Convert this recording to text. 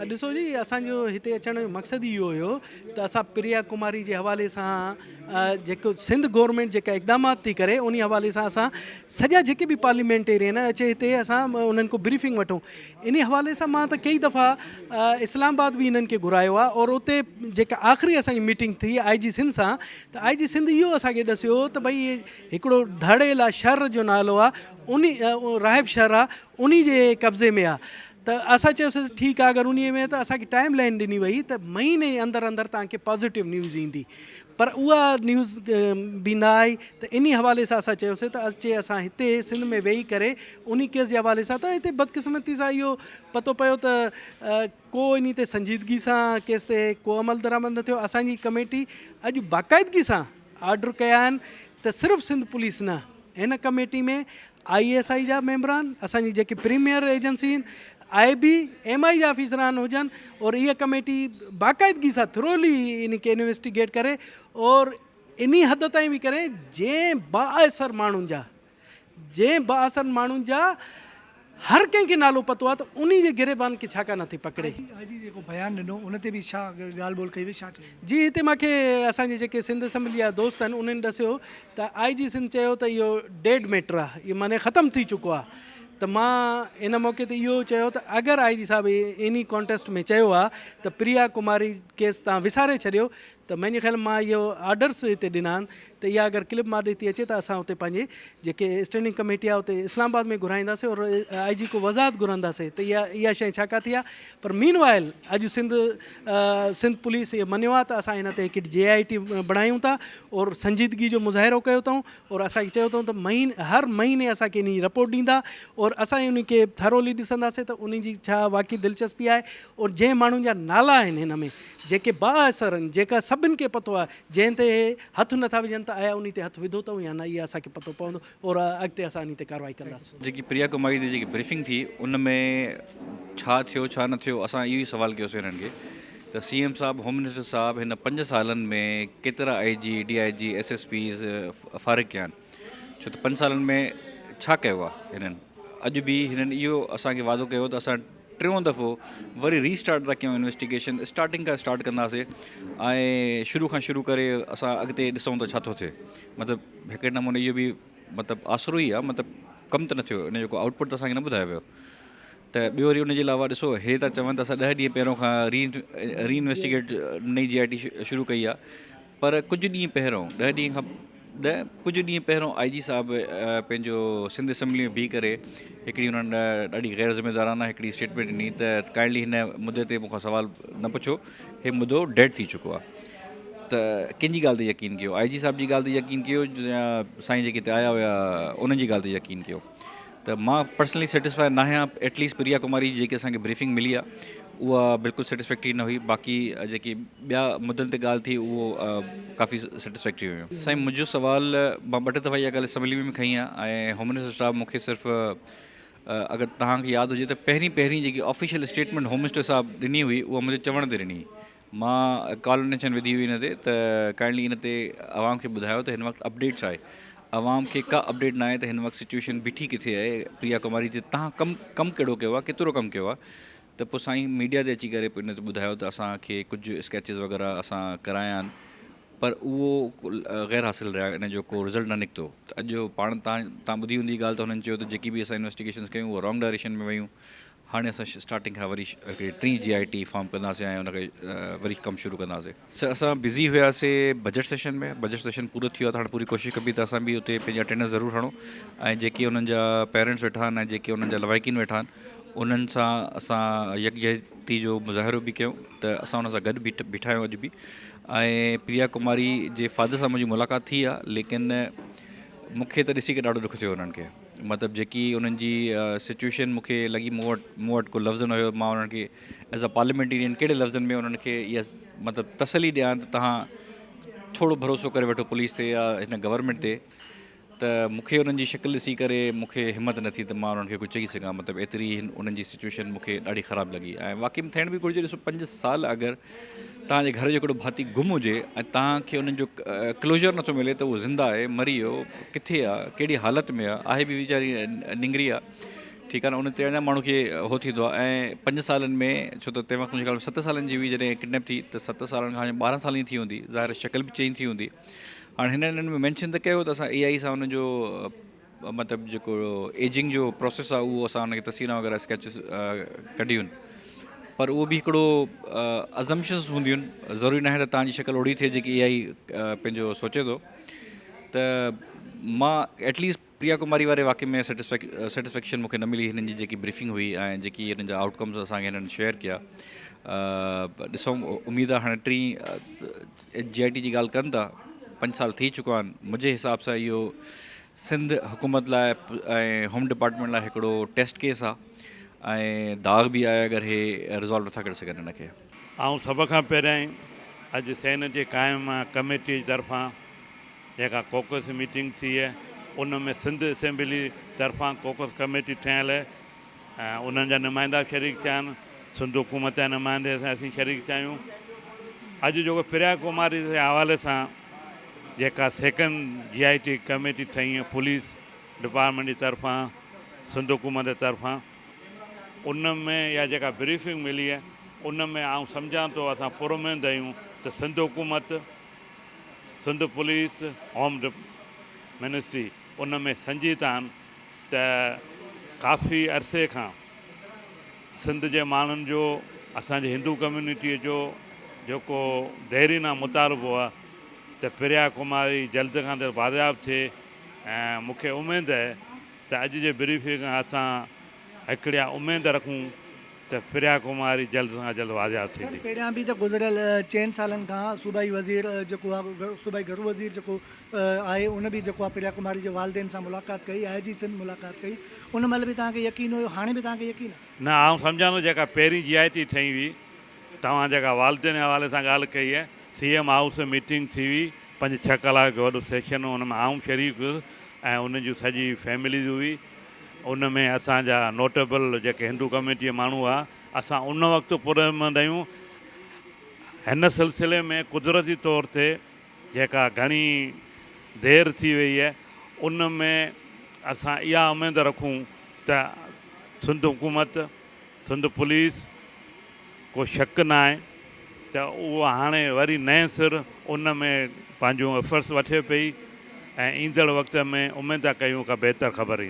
ڏسو جي اسان جو هتي اچڻ جو مقصد ئي اهو هيو ته اسان پريا ڪماري جي حوالي سان جيڪو سنڌ گورنمينٽ جيڪا اقدامات ٿي ڪري انهي حوالي سان اسان سڄا جيڪي به پارليمينٽيرين اچي هتي اسان انهن کان بريفنگ وٺون انهي حوالي سان مان ته ڪئي دفعا اسلام آباد به انهن کي گهرايو آهي اور اتي جيڪا آخري اسان جي ميٽنگ ٿي آء جي سنڌ سان ته آء جي سنڌ اهو اسان کي ڏسيو ته ڀئي هڪڙو ڌڙيل آهي شھر جو نالو آهي انهي راهب شھر آهي انهي جي قبضي ۾ آهي ته اسان چيوسين ٺيڪ آهي اگر انهي ۾ ته اسان کي ٽائيم لائين ڏني وئي ته مهيني جي اندر اندر توهان کي پازيٽو نيوز ايندي پر اها نيوز به نه آئي ته انهي حوالي سان اسان چيوسين ته اچي اسان هتي سنڌ ۾ ويهي ڪري انهي ڪيس جي حوالي سان ته هتي بدقسمتي سان اهو پتو پيو ته ڪو انهي تي سنجيدگي سان ڪيس تي ڪو عمل درآمد نه ٿيو اسان جي ڪميٽي اڄ باقاعدگي سان آرڊر ڪيا آهن ته صرف سنڌ پوليس نه هن ڪميٽي ۾ I S I جا ميمبران اسان جي جيڪي پريميئر ايجنسي آهن آء بي ايم I جا آفيسران هجن اور اها ڪميٽي باقاعدگي سان ٿرولي ان کي انويسٽيگيٽ ڪري اور انهي حد تائين به ڪري جنهن بااثر ماڻهن جا جنهن بااثر ماڻهن جا هر ڪنهن کي نالو پتو آهي ته انهي جي گريبان کي ڇا ڪا نٿي پڪڙي. آء جي جيڪو بيان ڏنو ان تي به ڇا ڳالهه ٻولهه ڪئي وئي ڇا چيو؟ جي هتي مان کي اسان جي جيڪي سنڌ اسيمبلي جا دوست آهن انهن ڏسيو ته آء جي سنڌ چيو ته اهو ڊيڊ ميٽر آهي اهو معني ختم ٿي چڪو آهي ته مان ان موقعي تي اهو چيو ته اگر آء جي صاحب انهي ڪانٽيسٽ ۾ چيو آهي ته پريا ڪماري ڪيس تان وساري ڇڏيو ته منهنجي خيال ۾ مان اهو آرڊرس هتي ڏنا آهن ته اها اگر ڪلپ مان ڏي ٿي اچي ته اسان اتي پنهنجي جيڪي اسٽينڊنگ ڪميٽي آهي اتي اسلام آباد ۾ گهرائينداسين اور آء جي کو وضاحت گهرنداسين ته اها اها شيء ڇا ڪا ٿي آهي پر مين وائل اڄ سنڌ سنڌ پوليس اهو مڃيو آهي ته اسان هن تي هڪ جي آء ٽي بڻايون ٿا اور سنجيدگي جو مظاهرو ڪيو اٿئون اور اسان کي چيو اٿئون ته مهين هر مهيني اسان کي انهي جي رپورٽ ڏيندا اور اسان انهي کي ٿرولي ڏسنداسين ته انهي جي ڇا واقعي دلچسپي آهي اور جنهن ماڻهن جا نالا آهن هن ۾ جيڪي بااثر آهن جيڪا سڀن کي پتو آهي جنهن تي هي هٿ نٿا وجهن ته آيا انهي تي هٿ وڌو اٿئون يا نه اها اسان کي پتو پوندو اور اڳتي اسان انهي تي ڪارروائي ڪنداسين. جيڪي پريا ڪماري تي جيڪي بريفنگ ٿي ان ۾ ڇا ٿيو ڇا نه ٿيو اسان اهو ئي سوال ڪيوسين هنن کي ته سي ايم صاحب هوم منسٽر صاحب هن پنج سالن ۾ ڪيترا I G D I G S S Ps فارغ ڪيا آهن ڇو ته پنج سالن ۾ ڇا ڪيو آهي هنن اڄ به هنن اهو اسان کي وعدو ڪيو ته اسان ٽيون دفعو وري ري اسٽارٽ ٿا ڪيون انويسٽيگيشن اسٽارٽنگ کان اسٽارٽ ڪنداسي ۽ شروع کان شروع ڪري اسان اڳتي ڏسون ته ڇا ٿو ٿئي مطلب هڪڙي نموني اهو به مطلب آسرو ئي آهي مطلب ڪم ته نه ٿيو ان جو ڪو آئوٽ پٽ ته اسانکي نه ٻڌايو ويو ته ٻيو وري ان جي علاوه ڏسو هي ٿا چون ته اسان ڏهه ڏينهن پهريون کان ري ري انويسٽيگيٽ نئين جي آء ٽي شروع ڪئي آهي پر ڪجهه ڏينهن پهريون ڏهه ڏينهن کان ڏهه ڪجهه ڏينهن پهريون آء جي صاحب پنهنجو سنڌ اسيمبلي ۾ بيهي ڪري هڪڙي انهن ڏاڍي غير ذميدارانه هڪڙي اسٽيٽمينٽ ڏني ته ڪائنڊلي هن مدي تي مون کان سوال نه پڇو هي مدو ڊيڊ ٿي چڪو آهي ته ڪنهن جي ڳالهه تي يقين ڪيو آء جي صاحب جي ڳالهه تي يقين ڪيو يا سائين جيڪي هتي آيا هيا انهن جي ڳالهه تي يقين ڪيو ته مان پرسنلي سيٽسفائي نه آهيان ايٽليسٽ پريا ڪماري جي جيڪي اسان کي بريفنگ ملي آهي اها بلڪل سيٽسفيڪٽري نه هئي باقي جيڪي ٻيا مدن تي ڳالهه ٿي اهو ڪافي سيٽسفيڪٽري هيون. سائين منهنجو سوال مان ٻه ٽي دفعا اها ڳالهه اسيمبلي ۾ به کنئي آهي ۽ هوم منسٽر صاحب مون کي صرف اگر توهان کي ياد هجي ته پهرين پهرين جيڪي آفيشل اسٽيٽمينٽ هوم منسٽر صاحب ڏني هئي اها منهنجي چوڻ تي ڏني مان ڪال اٽينشن وڌي هئي ان تي ته ڪائنڊلي ان تي عوام کي ٻڌايو ته هن وقت اپڊيٽ ڇا آهي عوام کي ڪا اپڊيٽ ناهي ته هن وقت سچويشن بيٺي ڪٿي آهي پريا ڪماري تي تهان ڪم ڪم ڪهڙو ڪيو آهي ڪيترو ڪم ڪيو آهي ته پوء سائين ميڊيا تي اچي ڪري پوء ان تي ٻڌايو ته اسان کي ڪجهه اسڪيچز وغيره اسان ڪرايا آهن پر اهو غير حاصل رهيا ان جو ڪو رزلٽ نه نڪتو ته اڄ پاڻ تان تان ٻڌي هوندي ڳالهه ته هنن چيو ته جيڪي به اسان انويسٽيگيشنس ڪيون اهو رانگ ڊائريڪشن ۾ ويون هاڻي اسان اسٽارٽنگ کان وري هڪڙي ٽين جي آء ٽي فارم ڪنداسين ۽ ان کي وري ڪم شروع ڪنداسين. سر اسان بزي هياسي بجيٽ سيشن ۾ بجيٽ سيشن پورو ٿي ويو آهي ته هاڻي پوري ڪوشش ڪبي ته اسان به اتي پنهنجي اٽينڊنس ضرور هڻون ۽ جيڪي انهن جا پيرنٽس ويٺا آهن ۽ جيڪي انهن جا لواحقين ويٺا آهن انهن سان اسان يڪجهتي جو مظاهرو به ڪيون ته اسان انهن سان گڏ بيٺا آهيون اڄ به ۽ پريا ڪماري جي فادر سان منهنجي ملاقات ٿي آهي ليڪن مون کي ته ڏسي ڪري ڏاڍو ڏک ٿيو انهن کي مطلب جيڪي انهن جي سچويشن مون کي لڳي مون وٽ مون وٽ ڪو لفظ نه هيو مان انهن کي ايز اي پارليامينٽيرين ڪهڙي لفظن ۾ انهن کي اها مطلب تسلي ڏيان ته توهان ٿورو ڀروسو ڪري وٺو پوليس تي يا هن گورنمينٽ تي ته مون کي انهن جي شڪل ڏسي ڪري مون کي همت نه ٿي ته مان انهن کي ڪجهه چئي سگهان مطلب ايتري انهن جي سچويشن مون کي ڏاڍي خراب لڳي ۽ واقعي ۾ ٿيڻ به گهرجي ڏسو پنج سال اگر توهان جي گهر جو هڪڙو ڀاتي گم هجي ۽ توهان کي انهن جو ڪلوزر نٿو ملي ته اهو زنده آهي مري ويو ڪٿي آهي ڪهڙي حالت ۾ آهي آهي به ويچاري ننگري آهي ٺيڪ آهي نه ان تي اڃا ماڻهو کي هو ٿيندو آهي ۽ پنج سالن ۾ ڇو ته تنهن وقت منهنجي خيال ۾ ست سالن جي هئي جڏهن ڪڊنيپ ٿي ته ست سالن کان 12 سالن جي ٿي هوندي ظاهر شڪل به چينج ٿي هوندي هاڻي هنن هنن ۾ مينشن ته ڪيو ته اسان اي آئي سان ان جو مطلب جيڪو ايجنگ جو پروسيس آهي اهو اسان ان کي تصويران وغيره اسڪيچز ڪڍيون پر اهو به هڪڙو ازمپشنس هونديون آهن ضروري ناهي ته تانجي شڪل اوڙي ٿئي جيڪي اي آئي پنهنجو سوچي ٿو ته مان ايٽليسٽ پريا ڪماري واري واقعي ۾ سيٽسفيڪشن مونکي نه ملي هنن جي جيڪي بريفنگ هئي ۽ جيڪي هنن جا آئوٽ ڪمز اسانکي هنن شيئر ڪيا ڏسون اميد آهي هاڻي ٽين جي آء ٽي جي ڳالهه ڪن ٿا پنج سال ٿي چڪا آهن منهنجي حساب سان اهو سنڌ حڪومت لاء ۽ هوم ڊپارٽمينٽ لاء هڪڙو ٽيسٽ ڪيس آهي ۽ داغ به آهي اگر هي ريزالو نٿا ڪري سگهن هن کي. آئون سڀ کان پهريائين اڄ سينيٽ جي قائمه ڪميٽي جي طرفان جيڪا ڪوڪس ميٽنگ ٿي ان ۾ سنڌ اسيمبلي طرفان ڪوڪس ڪميٽي ٺهيل ۽ انهن جا نمائندا به شريڪ ٿيا آهن، سنڌ حڪومت جا نمائندي سان اسين شريڪ ٿيا آهيون. اڄ جيڪو پريا ڪماري جي حوالي سان جيڪا سيڪنڊ جي آء ٽي ڪميٽي ٺهي پوليس ڊپارٽمينٽ جي طرفان سنڌ حڪومت جي طرفان ان ۾ يا جيڪا بريفنگ ملي ان ۾ آئون سمجهان ٿو اسان پراميد آهيون ته سنڌ حڪومت سنڌ پوليس هوم منسٽري ان ۾ سنجيده آهن ته ڪافي عرصي کان سنڌ جي ماڻهن جو اسان جي هندو ڪميونٽيء جو جيڪو ديرينا مطالبو آهي ته پريا ڪماري جلد کان جلد بازياب ٿئي ۽ مون کي اميد آهي ته اڄ جي بريفنگ کان اسان هڪڙيا اميد رکون ته پريا ڪماري جلد کان جلد بازياب سر ٿيندي. پهريان به ته گذريل چئن سالن کان صوبائي وزير جيڪو آهي صوبائي گهرو وزير جيڪو آهي ان به جيڪو آهي پريا ڪماري جي والدين سان ملاقات ڪئي آء جي سنڌ ملاقات ڪئي ان مهل به توهان کي يقين هيو هاڻي به توهان کي يقين آهي؟ نه آئون سمجهان ٿو جيڪا پهرين جي آء ٽي ٺهي هئي توهان جيڪا والدين جي حوالي سان ڳالهه ڪئي آهي سي ايم هائوس ۾ ميٽنگ ٿي هئي پنج ڇهه ڪلاڪ جو وڏو سيشن هو ان ۾ آئون شريڪ هيس ۽ انهن جون سڄي فيمليز هئي ان ۾ اسان جا نوٽيبل جيڪي هندو ڪميونٽي جا ماڻهو هئا اسان ان وقت پراميد آهيون هن سلسلي ۾ قدرتي طور تي جيڪا گهڻي دير ٿي وئي آهي ان ۾ اسان اها اميد رکون ته سنڌ حڪومت سنڌ پوليس ڪو شڪ ناهي ته اهو هاڻي وري نئين سر ان ۾ پنهنجون افرٽس وٺي پئي ۽ ايندڙ وقت ۾ اميد ٿا ڪيون ڪا بهتر خبر ايندي.